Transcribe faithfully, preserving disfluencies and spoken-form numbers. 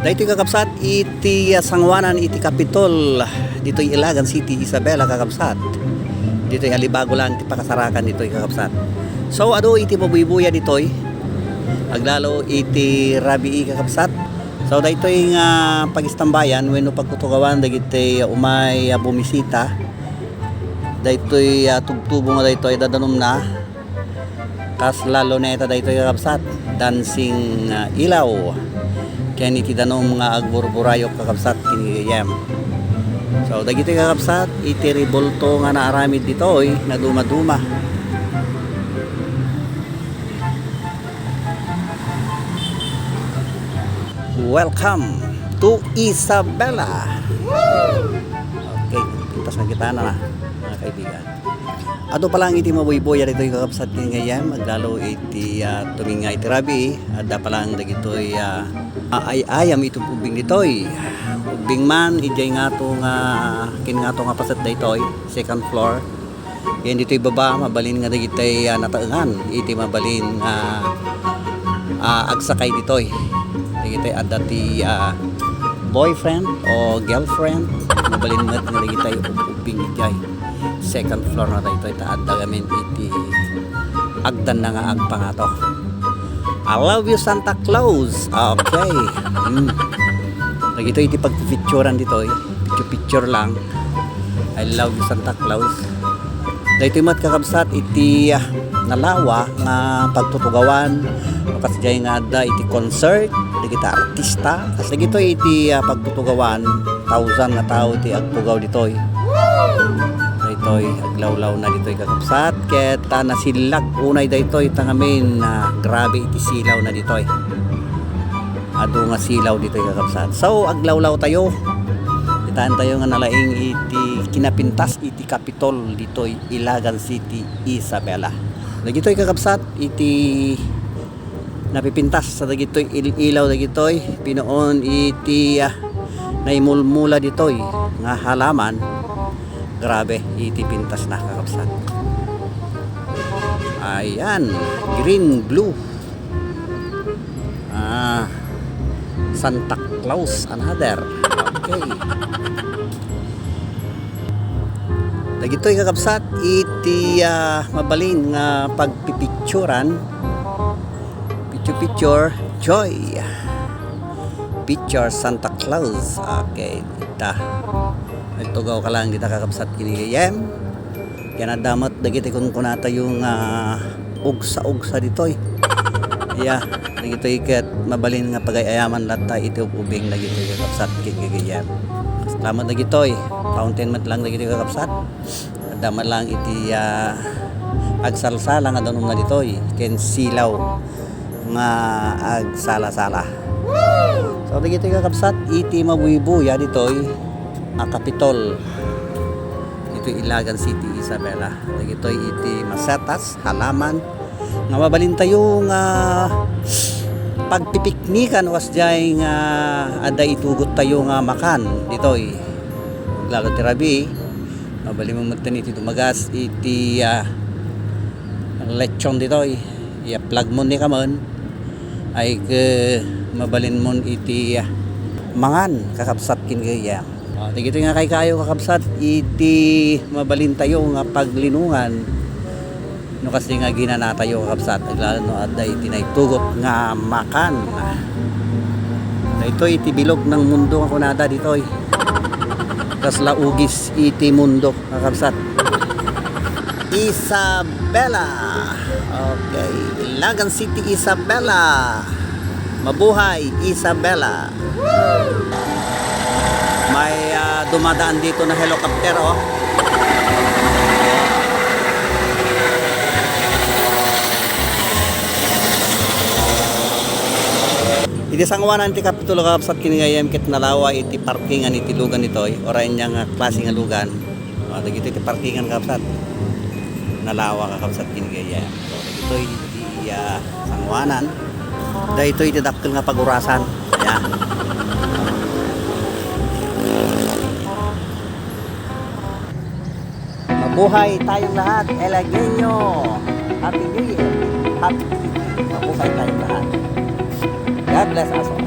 Daytoy kakabsat, iti, ah, sangoanan iti Capitol, ditoy Ilagan City, Isabela, kakabsat. Ditoy alibago lang ti pakasarakan ditoy, kakabsat. So, adu iti mabuybuya ditoy, aglalo iti rabii, kakabsat. So, daytoy nga pagistambayan wenno pagtutugawan dagiti umay a bumisita. Daytoy, ah, tubtubo nga daytoy dadanumna. Kasla luneta daytoy, kakabsat, dancing, ah, ilaw ken iti danum nga agburburayok, kakabsat, ken gayyem. So, dagitoy, kakabsat, iti rebulto nga naaramid ditoy nga dumaduma. Welcome to Isabela. Okay, pintas na kita na, mga kaibigan. Adu pa lang iti mabuybuya ditoy, kakabsat, ken gayyem, aglalo iti, ah, tuminga iti rabii, adda pa lang dagitoy, ah, aay-ayam iti ubbing ditoy. Ubbing man, idiay ngato nga, ken ngato nga paset daytoy, second floor. Ken ditoy baba, mabalin nga dagitoy, ah, nataengan iti mabalin nga, ah, agsakay ditoy. Dagitoy adda ti, ah, boyfriend o girlfriend, mabalin met nga dagitoy ub-, ubbing idiay second floor na daytoy ta adda gamin iti agdanna nga agpangato. I love you, Santa Claus. Okay. Hmm. Dagitoy iti pagpipicturan ditoy. Picture-picture lang. I love you, Santa Claus. Daytoy met, kakabsat, iti, ah, nalawa nga pagtutugawan. Kas diay nga adda iti concert, dagiti artista. Kas dagitoy iti, ah, pagtutugawan, thousand nga tao iti agtugaw ditoy. Daytoy, aglawlawna ditoy, kakabsat, ket, ah, nasillag unay daytoy, ta ngamin, ah, grabe iti silawna ditoy. Adu nga silaw ditoy, kakabsat. So, aglawlaw tayo. Kitaan tayo nga nalaing iti kinapintas iti Capitol ditoy Ilagan City, Isabela. Dagitoy, kakabsat, iti napipintas sa dagitoy il-ilaw dagitoy, pinuon iti, ah, naimulmula ditoy nga halaman. Grabe iti pintas na, kakabsat. Ayan, green, blue. Ah, Santa Claus another. Okay. Dagitoy, kakabsat, iti, ah, mabalin nga pagpipicturan. Picture, picture, joy. Picture Santa Claus. Okay, ita. Nagtugaw ka lang dita, kakabsat, ken gayyem. Ken adda met dagiti kunkunatayo nga ugsa-ugsa ditoy. Ya, dagitoy ket mabalin nga pagay-ayaman latta iti ub-ubing dagitoy, kakabsat, ken gayyem. Salamat dagitoy. Fountain met lang dagitoy, kakabsat. Adda met lang iti, ah, agsalsala nga danumna ditoy, ken silaw nga agsalasala. So, dagitoy, kakabsat, iti mabuybuya ditoy a Capitol. Ditoy Ilagan City, Isabela. Dagitoy iti masetas, halaman, nga mabalintayo nga pagpipiknikan, kas diay nga adda itugottayo nga makan ditoy. Lalo ti rabii, mabalinmo metten iti dumagas iti, ah, lechon ditoy. Iyaplagmo ni kaman, ay ke mabalinmon iti, ah, mangan, kakabsat, ken gayyem. Ah, dagitoy nga kaykayo, kakabsat, iti mabalintayo nga paglinongan. No kasdi nga ginanatayo, kakabsat, aglalo no adda iti naitugot nga makan. Daytoy iti bilog ng mundo nga kunada ditoy. Kasla ugis iti mundo, kakabsat. Isabela. Okay, Ilagan City, Isabela. Mabuhay, Isabela. May, ah, dumadaan dito na helicopter, oh. Iti sangoanan ti Kapitulo, kakabsat, ken gayyem, ket nalawa iti parkingan iti lugan ditoy, uray ania nga klase nga lugan. Ah, dagitoy ti parkingan, kakabsat. Nalawa, kakabsat, ken gayyem. So, dagitoy ti, ah, sangoanan. Daytoy ti dakkel nga pagurasan. Ayan. Mabuhay tayong lahat, Ilagueño. Happy New Year. Happy New Year. Mabuhay tayong lahat. God bless us all.